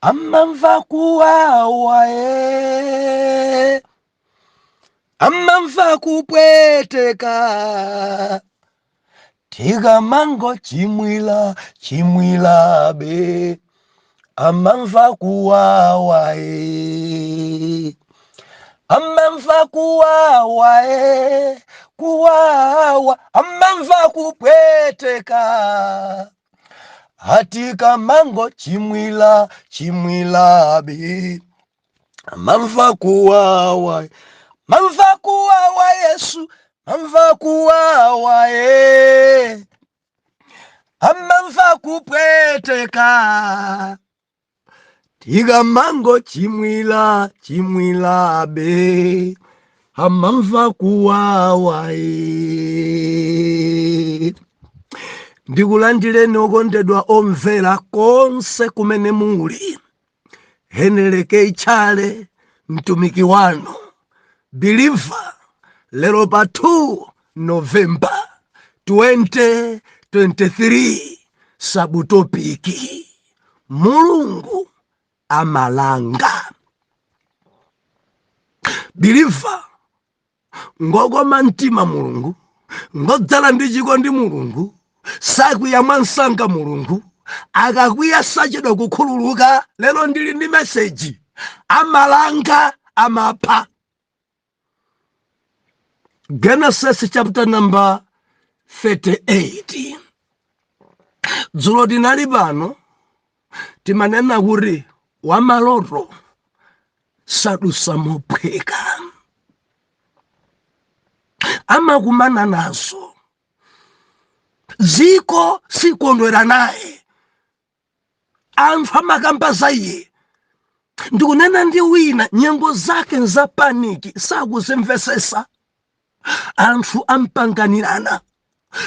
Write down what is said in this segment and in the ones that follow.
Amamva kuwawa e, amamva kupweteka, tikamango chimwila chimwilabe, amamva kuwawa e, amamva kuwawa e, kuwawa, amamva kupweteka, atikamango chimwila chimwilabe, amamva kuwawa, mamva kuwawa Yesu, mamva kuwawa e, amamva kupweteka, tikamango chimwila chimwilabe, amamva kuwawa e. Ndikulandireni okondedwa omvera konse kumene muli. Heneleke Ichale, mtumiki wanu believer, lero pa 2 November 2023, subtopic: Mulungu amalanga. Believer, ngokoma mtima Mulungu, ngodzala ndi chikondi Mulungu, sakwiya mwansanga Mulungu, akakwiya sachedwa kukhululuka. Lero ndili ndi message: amalanga, amapha. Genesis chapter number 38. Dzulo tinali pano, timanena kuti wamaloto sadusa mophweka, amakumana nazo, ziko sikondwera naye, anthu amakamba za iye. Ndikunena ndi wina, nyengo zake nza panic, sakuzimvesesa, anthu ampanganirana,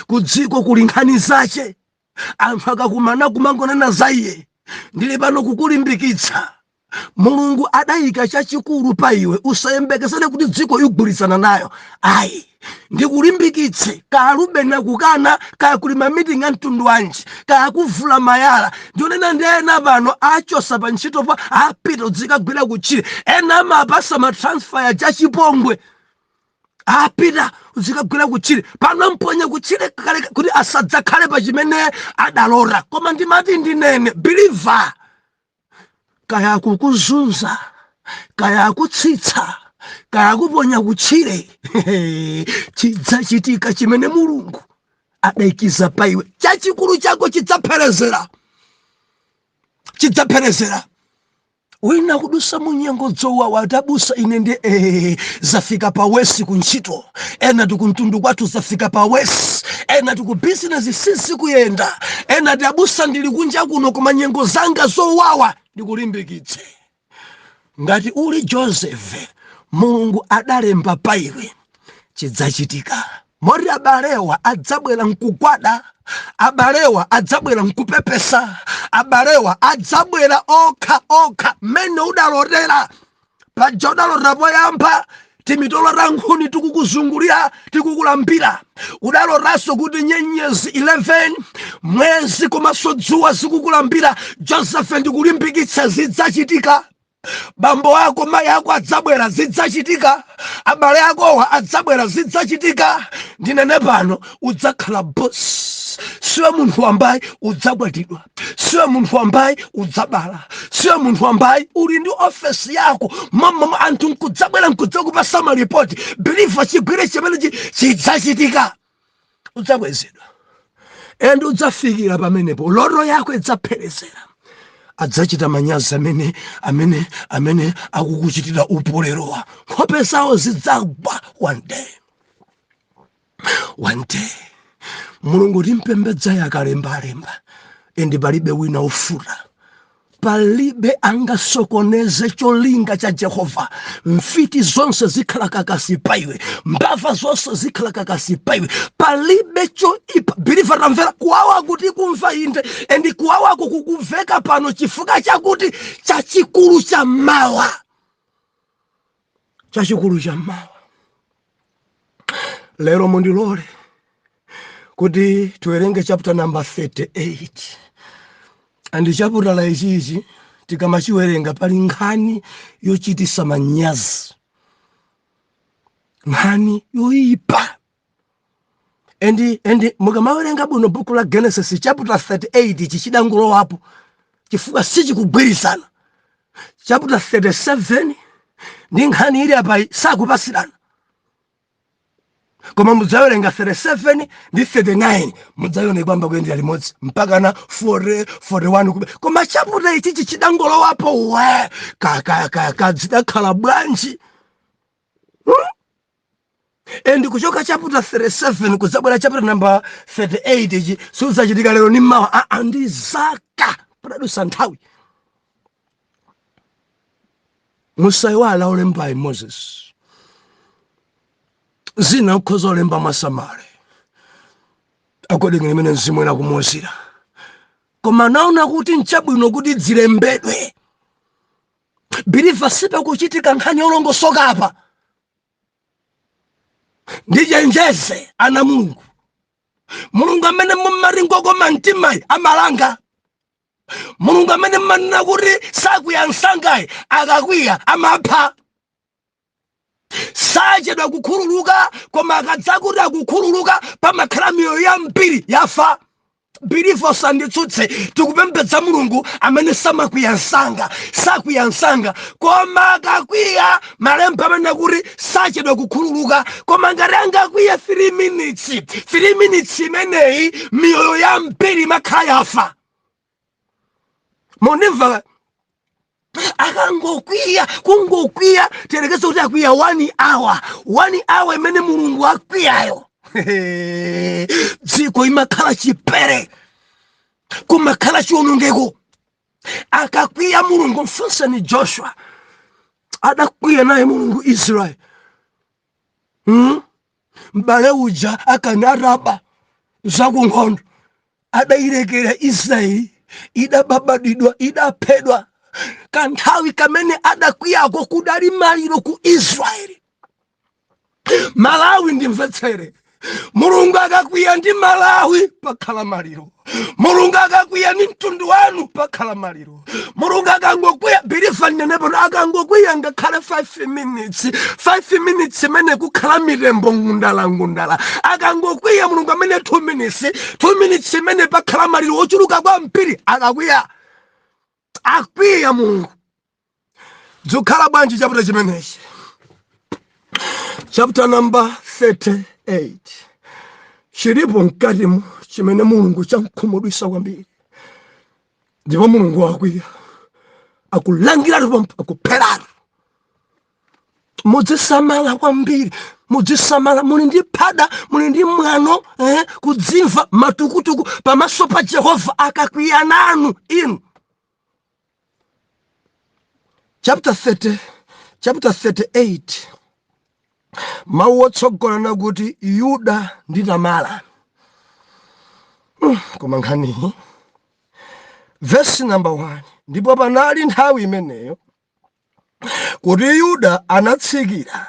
ku dziko kuli nkhani zace, anthu akakumana kumangonena za iye. Ndili pano kukulimbikitsa, Mulungu adayika chachikulu pa iwe, usayembekezere kuti dziko igwirizana nayo, ayi. Ndikulimbikitse, kaya nakukana, kaya kuli ma meeting a mtundu wanji, kaya kuvula mayala. Ndionena ndi ena pano achosa pa ntchito pa, apita udzikagwira kutchire, ena amapasa ma transfer ya chachipongwe, apita uzikagwira kutchire, pano mponya kutchire kale kuti asadzakhale pa chimene adalora. Koma ndimati ndinene, believer, kaya kukuzunza, kaya kutsitsa, kaya kuponya kutchire, chidzachitika chimene Mulungu adayikiza pa iwe. Chachikulu chako chidzapherezera, chidzapherezera. Wina kudusa munyengo dzowawa, atabusa ine ndi zafika pa worst kuntchito, ena tikumtundu kwathu zafika pa worst, ena tiku bizinesi sizikuyenda, ena tiabusa ndili kunja kuno koma nyengo zanga zowawa. Ndikulimbikitse, ngati uli Joseph, Mulungu adalemba pa iwe, chidzachitika moti abalewa adzabwera nkugwada, abalewa adzabwera nkupepesa, abalewa adzabwera okha okha. Mmene udalotera paja, udalotera poyamba timitolo ta nkhuni tikukuzungulira, tikukulambira. Udalotanso kuti nyenyezi 11, mwezi komanso dzuwa zikukulambira. Joseph, ndikulimbikitsa, zidzachitika. Bambo ako, mayi ako adzabwera, zidzachitika. Abale akowa adzabwera, zidzachitika. Ndinene pano, udzakhala boss. Siwe munthu wambayi, udzakwatidwa. Siwe munthu wambayi, udzabala. Siwe munthu wambayi, uli ndi ofesi yako momwe anthu nkudzabwera nkudzakupasa malipoti. Believer, chigwire chimenechi, chidzachitika. Udzakwezedwa and udzafikira pamenepo, loto yako idzapherezera. Adzachita manyazi amene akukuchitira upolerowa, nkhope zawo zidzagwa one day, one day. Mulungu timpembedza akalembalemba, and palibe wina ufuta, palibe angasokoneze cholinga cha Jehova. Mfiti zonse zikhala kakasi pa iwe, mbava zonse zikhala kakasi pa iwe, palibe choipa. Believer, tamvera, kuwawa kuti kumva inde, and kuwawako kukumveka pano chifukwa chakuti chachikulu cha mawa, chachikulu cha mawa. Lero mundilole kuti tiwerenge chapter number 38, and chaputala ichichi Tikamachiwerenga pali nkhani yochitisa manyazi, nkhani yoyipa. And mukamawerenga bwino buku la Genesis chapter 38, ichi chidangolowapo chifukwa sichikugwirizana. Chapter 37 ndi nkhani ili apa sakupasirana, koma mudzawerenga 37 ndi 39, mudzaona kwamba kuyendera limodzi mpaka na 40, 41 kube. Koma chapter ichichi chidangolowapo we ka zidakhala bwanji? And kuchoka chapter 37 kudzabwera chapter number 38, ichi siudzachitika lero ni mawa. Aa, ndi zaka, padadusa nthawi. Musayiwala olembayi Moses zina ukhoza olemba mwasamale according limene mzimu ena kumuuzira, koma naona kuti nchabwino kuti zilembedwe. Believer, sipakuchitika nkhani yolongosoka apa. Ndichenjeze ana Mulungu, Mulungu amene mumati ngokoma mtimayi amalanga. Mulungu amene mmanena kuti sakwiya msangayi, akakwiya amapha. Sachedwa kukhululuka, koma akadzakuti akukhululuka, pamakhala miyoyo yambiri yafa. Believer, usanditsutse. Tikupembedza Mulungu amene samakwiya msanga, sakwiya msanga, koma akakwiya, malemba amene kuti sachedwa kukhululuka, koma ngati angakwiye 3 minutes, 3 minutes imeneyi miyoyo yambiri imakhala yafa. Mundimva? Akangokwiya, kungokwiya, tiyerekeze kuti akwiya 1 hour, 1 hour imene Mulungu akwiyayo, dziko imakhala chipere, kumakhala chiwonongeko. Akakwiya Mulungu, mfunseni Joshua, adakwiya naye Mulungu Israeli, M'bale uja akani ataba zakunkhondo, adayilekera Israeli, idababadidwa, idaphedwa. Kanthawi kamene adakwiyako kudali maliro ku Israeli. Malawi, ndimvetsere, Mulungu akakwiya ndi Malawi, pakhala maliro. Mulungu akakwiya ndi mtundu wanu, pakhala maliro. Mulungu akangokwiya, believer, nenepo akangokwiya ngakhale 5 minutes, 5 minutes imene kukhala mitembo ngundala ngundala. Akangokwiya Mulungu amene 2 minutes, 2 minutes imene pakhala maliro ochuluka kwambiri. Akakwiya, akwiya Mulungu, zikhala bwanji? Chapter chimenechi, chapter number 38, chilipo mkatimo chimene Mulungu chamkhumudwisa kwambiri, ndipo Mulungu wakwiya, akulangiratu pompo, akupheratu. Mudzisamala kwambiri, mudzisamala. Muli ndi phada, muli ndi mwano, kudzimva matukutuku pamaso pa Jehova akakwiya nanu inu. Chapter 30, chapter 38, mawu otsogolana kuti Yuda ndi Tamara. Koma nkhaniyi, verse number 1: Ndipo panali nthawi imeneyo kuti Yuda anatsikira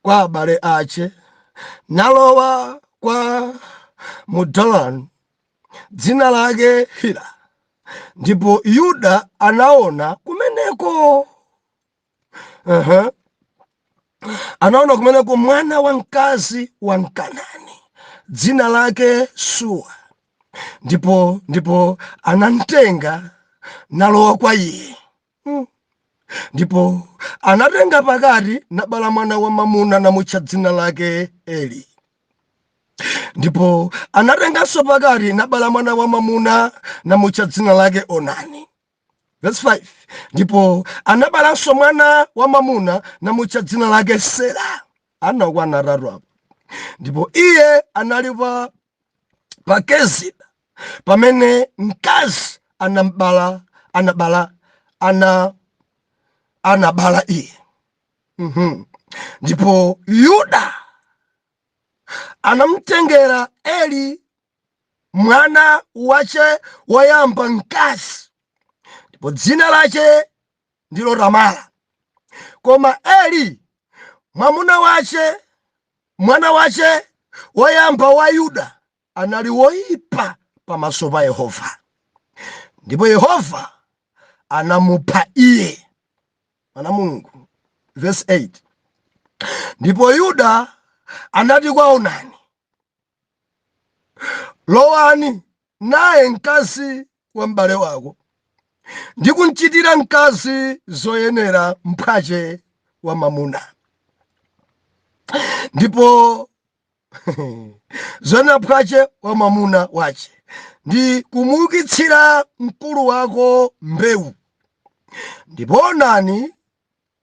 kwa abale ache, nalowa kwa Mwadulamu, dzina lake Hira. Ndipo Yuda anaona kumeneko, anaona kumeneko mwana wa mkazi wa Mkanani, dzina lake Suwa, ndipo anamtenga nalowa kwa iye. Ndipo anatenga pakati, nabala mwana wa mamuna, namutcha dzina lake Eli. Ndipo anatenganso pakati, nabala mwana wa mamuna, namutcha dzina lake Onani. Verse 5: Ndipo anabalanso mwana wa mamuna, namutcha dzina lake Sela. Anakwana atatu apo. Ndipo iye anali pa Keziba pamene mkazi anambala anabala ana anabala iye. Ndipo Yuda anamtengera Eli mwana wace woyamba mkazi, ndipo dzina lace ndilo Tamara. Koma Eli mwamuna wace, mwana wace woyamba wa Yuda, anali woyipa pamaso pa Yehova, ndipo Yehova anamupha iye. Ana Mulungu. Verse 8. Ndipo Yuda anati kwa Onani, lowani naye mkazi wa m'bale wako, ndi kumchitira mkazi zoyenera mphwache wa mwamuna. Ndipo zoyenera mphwache wa mwamuna wache, ndi kumuukitsira mkulu wako mbewu. Ndipo Onani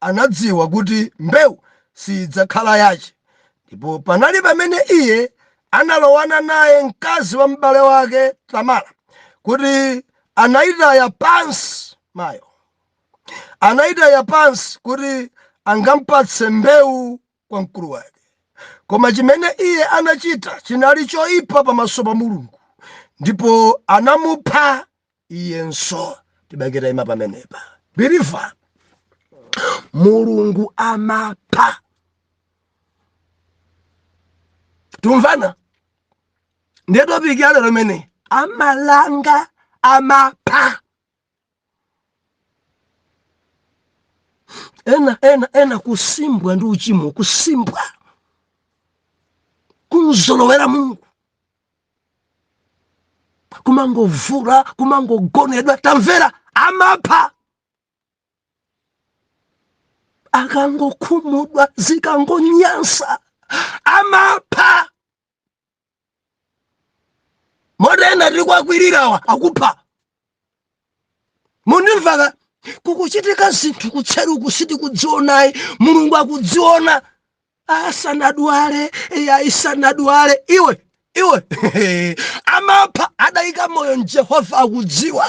anadziwa kuti mbewu sidzakhala yache. Ndipo panali pamene iye analowana naye mkazi wa m'bale wake Tamara, kuti anayitaya pansi mayo, anayitaya pansi kuti angampatse mbewu kwa mkulu wake. Koma chimene iye anachita chinali choyipa pamaso pa Mulungu, ndipo anamupha iyenso. Tibakira ima pamenepa. Believer, Mulungu amapha. Tumvana? Ndiye topic ya lero imene amalanga, amapha. Ena kusimbwa ndi uchimo, kusimbwa kumzolowera Mulungu, kumangovula, kumangogonedwa. Tamvera, amapha. Akangokhumudwa, zikangonyansa, amapha. Moti ena tili kwakwirirawa akupha. Mundimvaka? Kukuchitika zinthu kutseruku sitikudzionayi, Mulungu akudziona. Asanadwale, iya isanadwale, iwe iwe amapha. Adayika moyo mJehova, akudziwa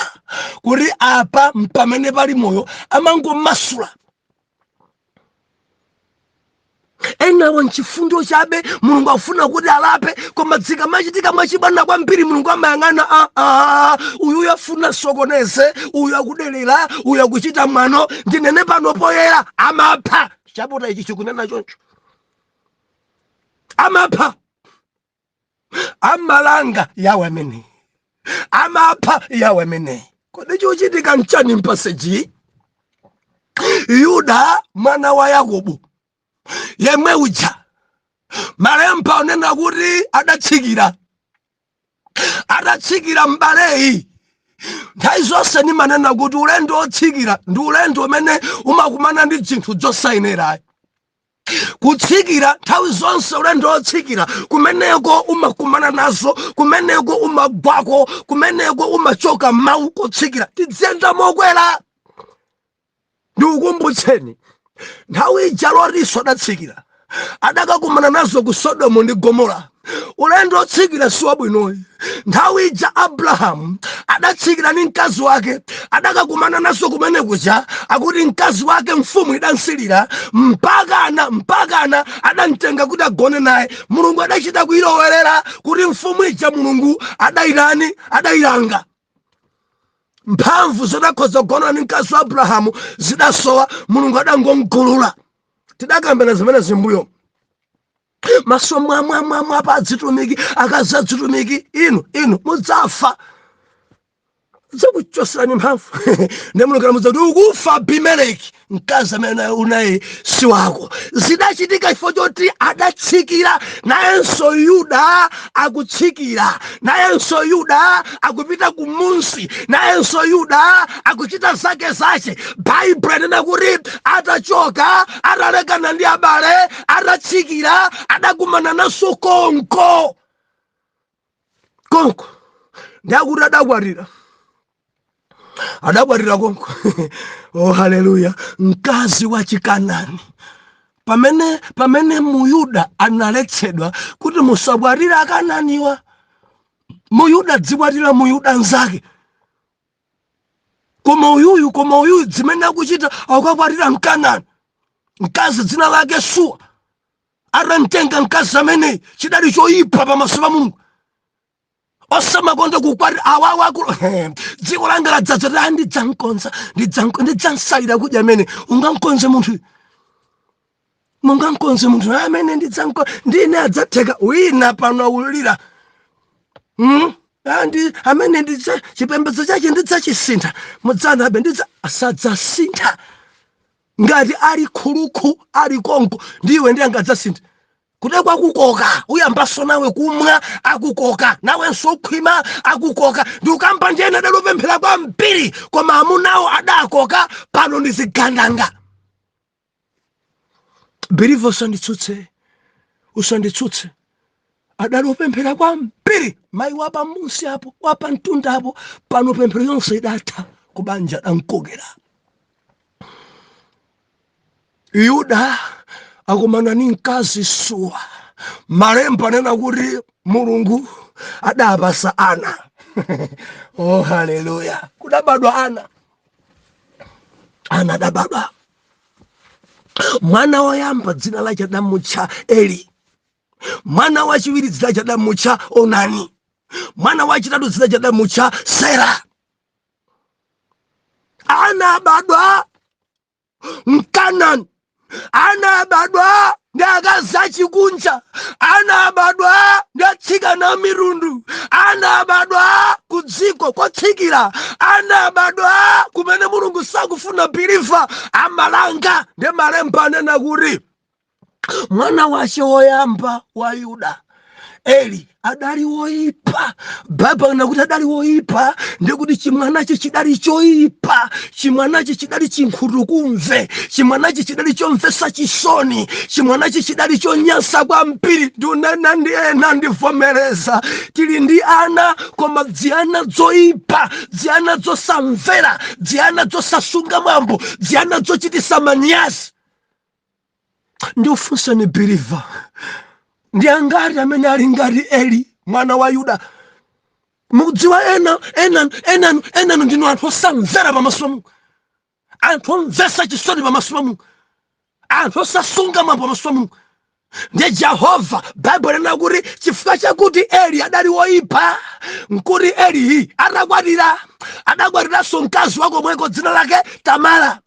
kuti apa mpamene pali moyo, amangomasula. Enawo nchifundo chabe, Mulungu akufuna kuti alape, koma zikamachitika mwachibwana kwambiri, Mulungu amayang'ana, uyu afuna sokoneze, uyu akudelera, uyu akuchita mwano. Ndinene pano poyera, amapha. Chaputala ichi chikunena choncho, amapha, amalanga yawe amene amapha yawe amene. Kodi chikuchitika nchani m'passage? Yuda mwana wa Yakobo yemwe uja malemba onena kuti adatsikira, adatsikira m'baleyi. Nthawi zonse ndimanena kuti ulendo wotsikira ndi ulendo umene umakumana ndi zinthu zosayenera. Kutsikira nthawi zonse, ulendo wotsikira kumeneko umakumana nazo, kumeneko umagwako, kumeneko umachoka mawu kotsikira. Tidziyenda mokwera. Ndikukumbutseni nthawi ija Lotinso adatsikira, adakakumana nazo ku Sodomu ndi Gomora. Ulendo wotsikira si wabwinoyi. Nthawi ija Abrahamu adatsikira ndi mkazi wake, adakakumana nazo kumene kuja, akuti mkazi wake mfumu idansilira mpakana adamtenga kuti agone naye. Mulungu adachita kuyilowerera kuti mfumu ija Mulungu adayirani, adayilanga. Mphamvu zodakhoza kugona ndi mkazi wa Abrahamu zidasowa, Mulungu adangomgulula. Tidakambena zimene zimbuyo maso mwamwamwamwa pa adzitumiki, akazi adzitumiki, inu mudzafa, zakuchoserani mphamvu. Ndi Mulungu anamuuza kuti ukufa Abimeleki, mkazi amene unaye si wako. Zidachitika chifukwa choti adatsikira. Nayenso Yuda akutsikira, nayenso Yuda akupita kumunsi, nayenso Yuda akuchita zake zache. Baibulo inena kuti atachoka, atalekana ndi abale, atatsikira, adakumana naso konko konko, ndiakuti adakwatira, adakwatira konko. Oh, haleluya! Mkazi wa Chikanani. Pamene Muyuda analetsedwa kuti musakwatire Akananiwa, Muyuda dzikwatira Muyuda nzake, koma uyuyu zimene akuchita, akukakwatira Mkanani, mkazi dzina lake Suwa. Atamtenga mkazi ameneyi, chidali choyipa pamaso pa Mulungu. Osamakonda kukwatira awawa akulu. Dziko langa ladzaza ti ndidzamkonza, ndidzamsalira kudya amene. Ungamkonze munthu? Mungamkonze munthu amene ndidzamko ndine adzatheka wina pano aulira. Andi amene ndidza chipembedzo chache ndidzachisintha, mudzanabe ndidza sadzasintha. Ngati ali khulukhu ali konko, ndiwe ndi angadzasintha kuti kwakukoka, uyambaso nawe kumwa, akukoka nawenso ukhwima, akukoka. Ndikukamba ndiyena adalopemphera kwambiri, koma amunawo adakoka, pano ndi zigandanga. Believer, usanditsutse, usanditsutse. Adalopemphera kwambiri mayi wapa munsi apo, wapa mtunda apo, pano pemphero yonse idatha, kubanja dankokera. Yuda akumana ni mkazi Suwa. Malemba anena kuti Mulungu adapasa ana. Oh, haleluya! Kudabadwa ana, ana adabadwa. Mwana woyamba dzina lake adamutcha Eli, mwana wachiwiri dzina lake adamutcha Onani, mwana wachitatu dzina lake adamutcha Sera. Ana abadwa Mkanani, ana abadwa ndi akazi achikunja, ana abadwa ndi atsikana a mitundu, ana abadwa ku dziko kotsikira, ana abadwa kumene Mulungu sakufuna. Believer, amalanga. Ndi malemba anena kuti mwana wace woyamba wa Yuda, Eli, adali woipa. Baibulo nakuti adali woipa, ndikuti chimwanachi chidali choipa, chimwanachi chidali chinkhutukumve, chimwanachi chidali chomvetsa chisoni, chimwanachi chidali chonyansa kwambiri. Ndiunena ndi ena, ndivomereza, tili ndi ana, koma dziyana dzoipa, dziyana dzosamvera, dziyana dzosasunga mwambo, dziyana dzochitisa manyazi. Ndiufunseni believer, ndi angati amene ali ngati Eli mwana wa Yuda? Mukudziwa ena, ena, enanu, enanu ndinu anthu osamvera pamaso pa Mulungu, anthu omvetsa chisoni pamaso pa Mulungu, anthu osasunga mwambo pamaso pa Mulungu. Ndiye Jehova, Baibulo lina kuti chifukwa chakuti Eli adali woipa, nkuti Eli atakwatira, adakwatiranso mkazi wakomweko dzina lake Tamara.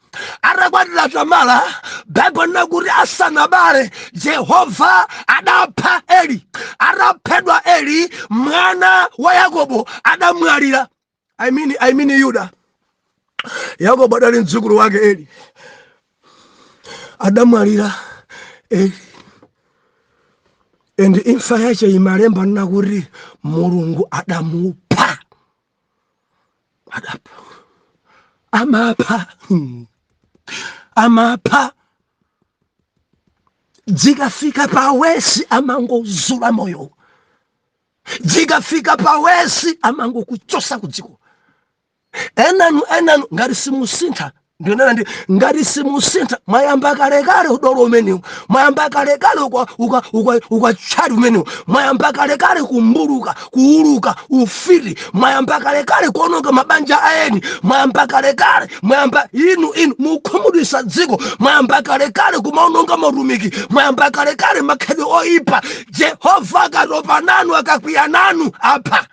Atakwatira Tamara, Baibulo lina kuti asanabale, Jehova adapha Eli. Ataphedwa Eli, mwana wa Yakobo adamwalira. I mean Yuda. Yakobo adali mdzukulu wake Eli. Adamwalira Eli, and imfa yache imalemba nena kuti Mulungu adamupha, adapha, amapha. Amapha. Dzikafika pawesi, amangozula moyo. Dzikafika pawesi, amangokuchosa ku dziko. Enanu, enanu, ngati simusintha, ndinena ndi ngati simusintha, mwayamba kalekale udolo umenewu, mwayamba kalekale ukatchali umenewu, mwayamba kalekale kumbuluka, kuuluka ufiti, mwayamba kalekale kuononga mabanja aeni, mwayamba kalekale, mwayamba inu, inu mukhumudwisa dziko, mwayamba kalekale kumaononga matumiki, mwayamba kalekale makhalidwe oipa. Jehova akatopa nanu, akakwiya nanu, apha.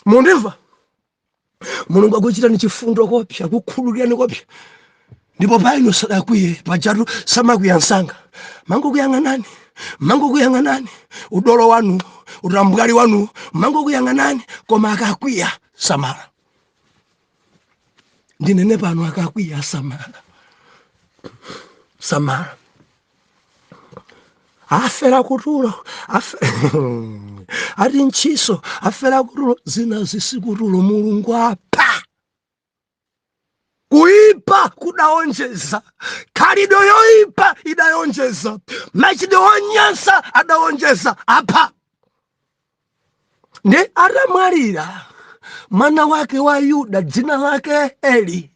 Mundimva? Mulungu akuchitani chifundo kopsa, kukhululukirani kopsa, ndipo pa inu sadakwiye. Pajatu samakwiya msanga, mangokuyang'anani, mangokuyang'anani, udolo wanu, utambwali wanu, mangokuyang'anani. Koma akakwiya, samala. Ndinene pano, akakwiya, samala, samala. Afera kutulo, ati ntchiso afera kutulo, zina zisikutulo. Mulungu apha. Kuipa kudaonjeza, khalidwe yoipa idayonjeza, machitidwe onyansa adaonjeza. Apha. Ndi atamwalira mwana wake wa Yuda dzina lake Eli,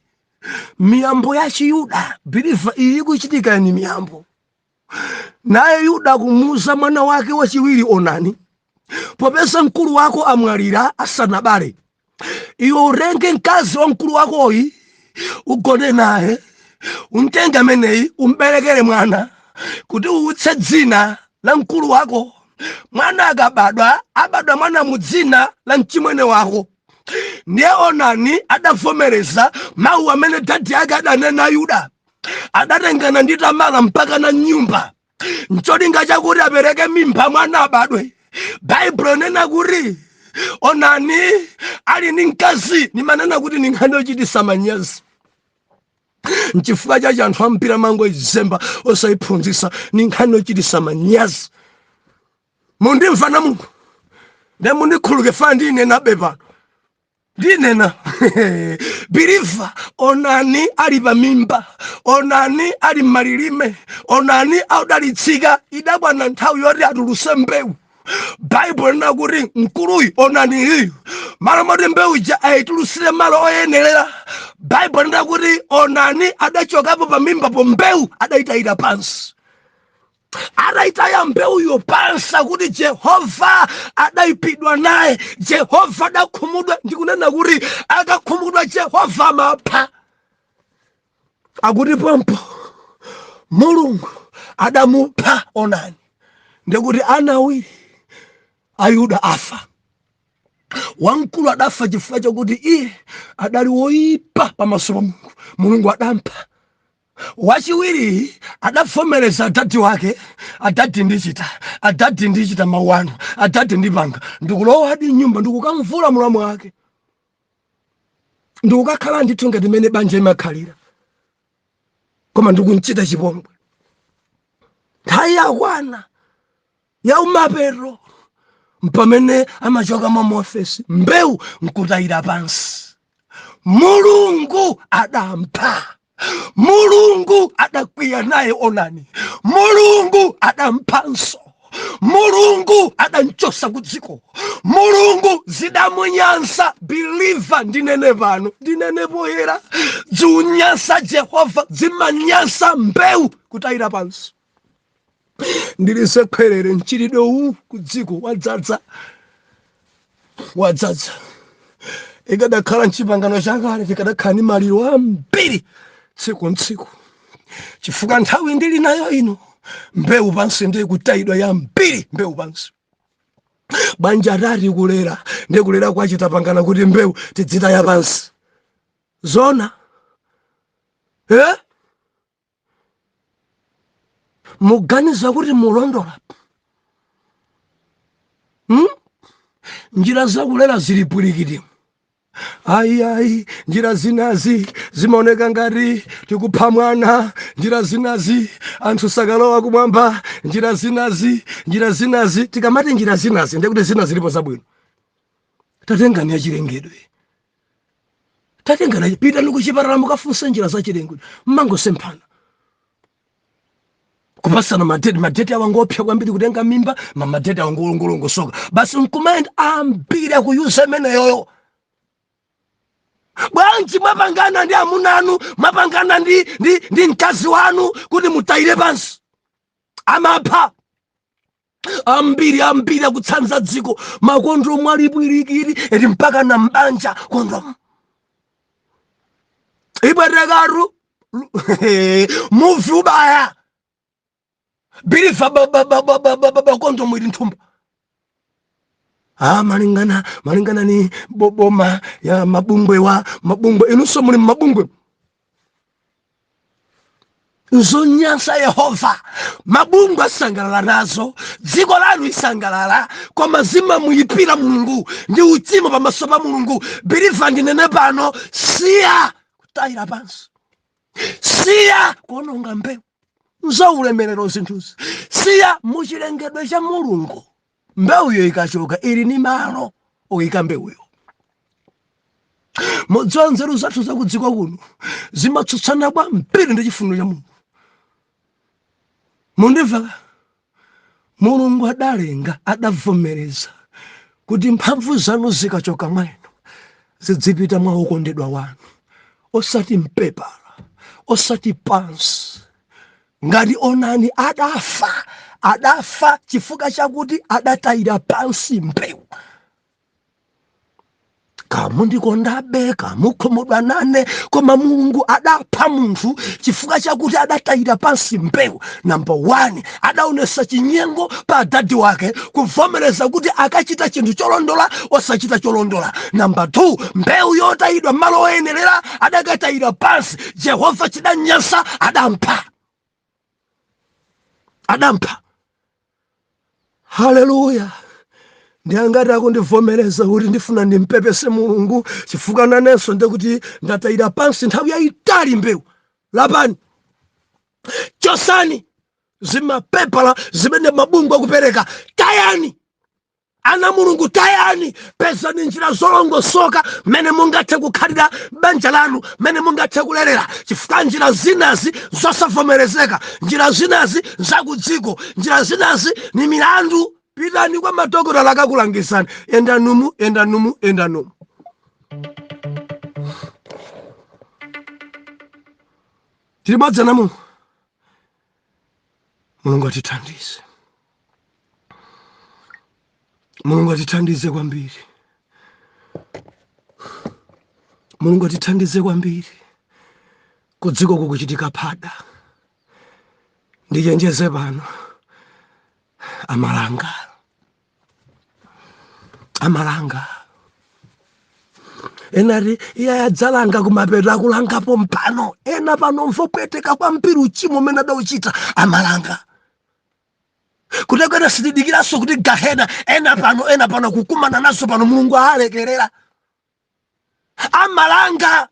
miyambo ya Chiyuda, believer, iyi ikuchitika ni miyambo. Naye Yuda kumuuza mwana wake wachiwiri Onani, "Popeza mkulu wako amwalira asanabale, iwe utenge mkazi wa mkulu wakoyi, ugone naye, umtenge ameneyi, umberekere mwana kuti uutse dzina la mkulu wako. Mwana akabadwa, abadwa mwana mu dzina la mchimwene wako." Ndiye Onani adavomereza mawu amene daddy ake adanena. Yuda adatengana ndi Tamara mpaka na nyumba, ncholinga chakuti apereke mimba, mwana abadwe. Baibulo nena kuti Onani ali ndi mkazi. Nimanena kuti ni nkhani yochitisa manyazi, nchifukwa chachi anthu ambiri amangoizemba osayiphunzitsa. Ni nkhani yochitisa manyazi. Mundimva na Mulungu nde mundikhuluke fa ndinenabe pano, ndinena believer. Onani ali pamimba, Onani ali mmalilime, Onani audalitsika. Idakwana nthawi yoti atuluse mbewu. Baibulo lina kuti mkuluyu Onani iyu, malo moti mbewu ija ayitulusire malo oyenerera, Baibulo lina kuti Onani adachokapo pamimbapo, mbewu adayitayira pansi. Adayitaya mbewuyo pansi, akuti Jehova adayipidwa naye, Jehova adakhumudwa. Ndikunena kuti akakhumudwa Jehova amapha. Akuti pompo Mulungu adamupha Onani, ndikuti ana awiri Ayuda afa. Wamkulu adafa chifukwa chakuti iye adali woyipa pamaso pa Mulungu, Mulungu adampha. Wachiwiri adavomereza adadi wake: "Adadi, ndichita, adadi, ndichita mawu anu, adadi, ndipanga." Ndikulowadi nyumba, ndikukamvula mulamu wake, ndikukakhala ndithu ngati mene banja imakhalira, koma ndikunchita chipongwe. Nthawi yakwana yaumapeto, mpamene amachoka mwa muofesi, mbewu nkutayira pansi. Mulungu adampha, Mulungu adakwiya naye Onani, Mulungu adamphanso, Mulungu adamchosa ku dziko, Mulungu zidamunyansa. Believer, ndinene pano, ndinene poyera, ziunyansa Jehova, zimanyansa mbewu kutayira pansi. Ndilise khwerere mchitidwe uwu ku dziko wadzadza, wadzadza. Ikadakhala mchipangano chakale, tikadakhala ndi maliro ambiri tsiku ntsiku, chifukwa nthawi ndili nayo ino, mbewu pansi ndiye kutayidwa yambiri, mbewu pansi. Banja tati kulera, ndiye kulera kwachitapangana kuti mbewu tidzitaya pansi zona, eh? Muganiza kuti mulondola, Njira zakulera zili pwirikiti. Ayi, ayi, njira zinazi zimaoneka ngati tikupha mwana, njira zinazi anthu sakalowa kumwamba, njira zinazi, njira zinazi. Tikamati njira zinazi, ndikuti zina zilipo zabwino. Tatengani yachilengedwe, tatengani, pitani kuchipatala mukafunse njira zachilengedwe. Mmangosemphana kupasana madeti, madeti awa ngopsa kwambiri kutenga mimba, madeti awa ngolongosoka basi, nkumayenda. Ambiri akuyuza imeneyoyo. Bwanji mwapangana ndi amuna anu, mwapangana ndi mkazi wanu kuti mutayire pansi? Amapha ambiri, ambiri akutsanza dziko. Makondomu alipwirikiri eti, mpaka na mbanja kondomu ibwerekatu, muvi ubaya bilifa kondomu ili nthumba. Ah, malingana ni boma ya mabungwe wa mabungwe, inunso muli mmabungwe. Nzonyansa Yehova. Mabungwe asangalala nazo, dziko lanu isangalala, koma zimamuyipira Mulungu, ndi uchimo pamaso pa Mulungu. Believer, ndinene pano, siya kutayira pansi, siya kuononga mbewu nzaulemerero zinthuzi, siya. Muchilengedwe cha Mulungu, mbewuyo ikachoka ili ni malo oyika mbewuyo. Mudziwa, nzeru zathu zakudziko kuno zimatsutsana kwambiri ndi chifuniro cha Mulungu. Mundimva? Mulungu adalenga, adavomereza kuti mphamvu zanu zikachoka mwa inu zidzipita mwa okondedwa wanu, osati mpepala, osati pansi. Ngati Onani adafa, adafa chifukwa chakuti adatayira pansi mbewu. Kamundikondabe, kamukhumudwa nane, koma Mulungu adapha munthu chifukwa chakuti adatayira pansi mbewu. Number 1, adaonesa chinyengo pa adadi wake, kuvomereza kuti akachita chinthu cholondola osachita cholondola. Number 2, mbewu yotayidwa malo oyenerera adakatayira pansi. Jehova chidanyansa, adampha, adampha. Haleluya! Ndi angati akundivomereza kuti ndifuna ndimpepese Mulungu chifukwa nanenso ndekuti ndatayira pansi nthawi yayitali mbewu? Lapani, chosani zimapepala zimene mabungwe akupereka, tayani. Ana Mulungu, tayani, pezani njira zolongosoka mmene mungathe kukhalira banja lanu, mmene mungathe kulerera, chifukwa njira zinazi zosavomerezeka, njira zinazi zakudziko, njira zinazi ni milandu. Pitani kwa madokotala akakulangizani. Endanumu, endanumu, endanumu. Tili limodzi na Mulungu. Mulungu atithandize, Mulungu atithandize kwambiri, Mulungu atithandize kwambiri. Kudziko kukuchitika phada. Ndichenjeze pano, amalanga, amalanga. Ena ati iye adzalanga kumapeto, akulangapo mpano. Ena pano mvopweteka kwambiri uchimo umene adauchita, amalanga kutekwena. Sitidikiranso kuti gahena. Ena pano, ena pano kukumana nazo pano, Mulungu alekerera. Amalanga,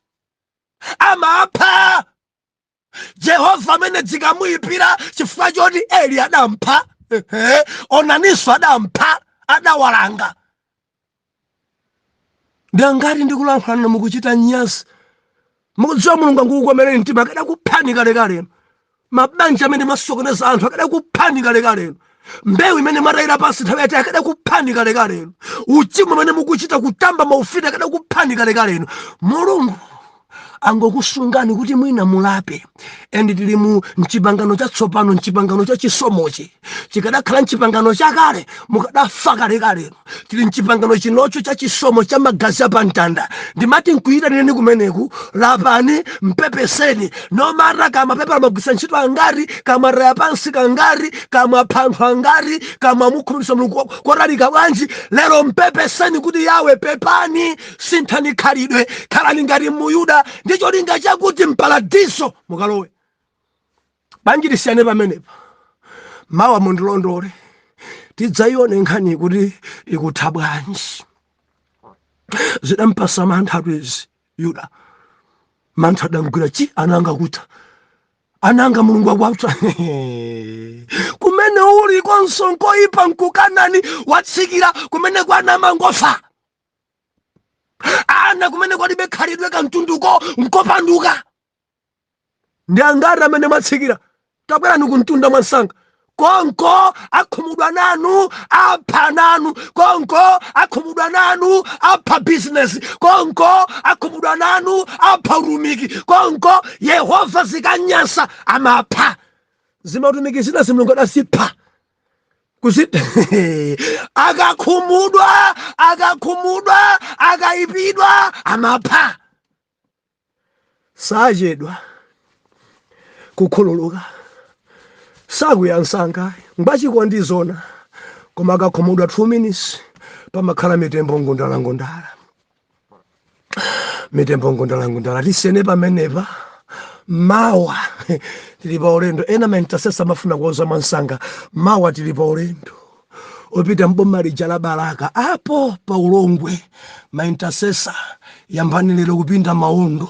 amapha. Jehova amene dzikamuyipira chifukwa choti Eli adampha, ehe, onaninso adampha, adawalanga. Ndangati ndikulankhulana mukuchita nyasi, mukudziwa Mulungu angukukomereni mtima, akadakuphani kalekale. Mabanja amene mwasokoneza anthu, akadakuphani kalekale. Mbewu imene mwatayira pansi nthawi yati, akadakuphani kalekale. Uchimo umene mukuchita, kutamba maufiti, akadakuphani kalekale. Mulungu angokusungani kuti mwina mulape. And tili mu mchipangano chatsopano, mchipangano cha chisomochi. Chikadakhala mchipangano chakale, mukadafa kalekale. Tili mchipangano chinocho cha chisomo cha magazi apamtanda. Ndimati nkuyitanireni kumeneku, lapani, mpepeseni. No matter kama pepa magwisa ntchito angati, kamataya pansi kangati, kamapha anthu angati, kama mukhumudwitsa Mulungu kotalika bwanji, lero mpepeseni kuti yawe pepani, sinthani khalidwe, khalani ngati Muyuda ndi cholinga chakuti mparadiso mukalowe. Bwanji tisiyane pamenepa? Mawa mundilondole, tidzayione nkhani kuti ikutha bwanji. Zidampasa mantha izi Yuda, mantha adamgwira chi ananga kutha ananga Mulungu akwapsa kumene uli konso nkoyipa nkukanani watsikira kumene kwana mangofa ana, kumene kwalibe khalidwe kamtunduko nkopanduka. Ndi angati amene mwatsikira? Tabwerani kumtunda mwansanga. Konko akhumudwa nanu, apha nanu. Konko akhumudwa nanu, apha bizinesi. Konko akhumudwa nanu, apha utumiki. Konko Yehova zikanyasa amapha zimautumiki zina, zimulungu adazipha kuzi akakhumudwa, akakhumudwa, akayipidwa amapha. Sachedwa kukhululuka, sakwiya msanga, ngwachikondi zona, koma akakhumudwa 2 minutes pamakhala mitembo ngundalangundala, mitembo ngundalangundala. Tisiyene pamenepa. Mawa tili pa ulendo. Ena ma intercessor amafuna kuoza mwansanga. Mawa tili pa ulendo opita mboma lija la Balaka apo pa Ulongwe. Ma intercessor, yambani lero kupinda mawondo.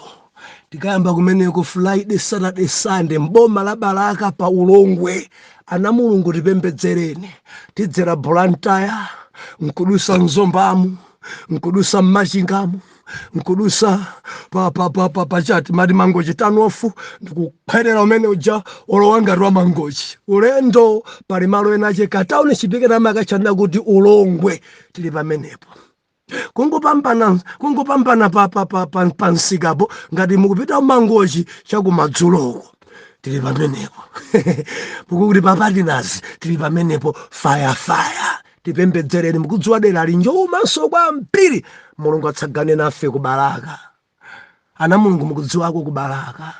Tikayamba kumeneko Friday, Saturday, Sunday, mboma la Balaka pa Ulongwe. Ana Mulungu, tipembedzereni. Tidzera Blantyre, nkudusa Mzombamu, nkudusa Mmachingamu, nkudusa pa pa pa pa pachati mati Mangochi tanofu, ndikukhwerera umene uja olowa ngati wa Mangochi. Ulendo pali malo ena ache katauni chipikira amakatchana kuti Ulongwe. Tili pamenepo, kungopambana, kungopambana pa pa pa pa, pa msikapo ngati mukupita Mangochi chakumadzuloko. Tili pamenepo mukuti pa Partners, tili pamenepo. Fire, fire, tipembedzereni. Mukudziwa dera linjomanso kwambiri. Mulungu atsagane nafe kubalaka. Ana Mulungu, mukudziwako kubalaka,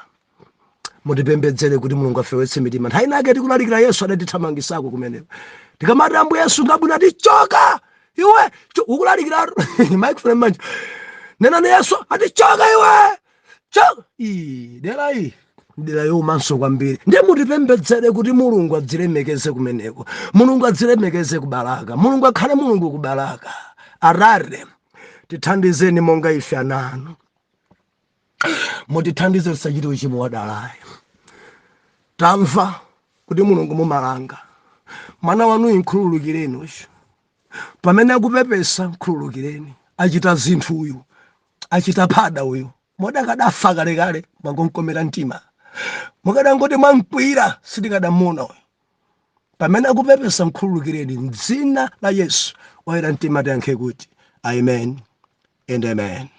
mutipembedzere kuti Mulungu afewetse mitima. Nthawi inake tikulalikira Yesu, adatithamangisako kumeneko. Tikamati Ambuye Yesu ngabwino, tichoka iwe. Ukulalikira microphone manja, nenani Yesu, atichoka iwe, choka. Ii, dera iyi. Dera youmanso kwambiri. Ndiye mutipembedzere kuti Mulungu adzilemekeze kumeneko, Mulungu adzilemekeze ku Balaka, Mulungu akhale Mulungu ku Balaka. Atate, tithandizeni monga ife ana anu, mutithandize tisachite uchimo wadalayi. Tamva kuti Mulungu mumalanga. Mwana wanuyu mkhululukireni uyu pamene akupepesa, mkhululukireni. Achita zinthu uyu, achita phada uyu, modakadafa kalekale. Mwangomkomera mtima, mukadangoti mwamkwira sitikadamuona uyu. Pamene akupepesa, mkhululukireni mdzina la Yesu. Oyera mtima tiyankhe kuti amen and amen.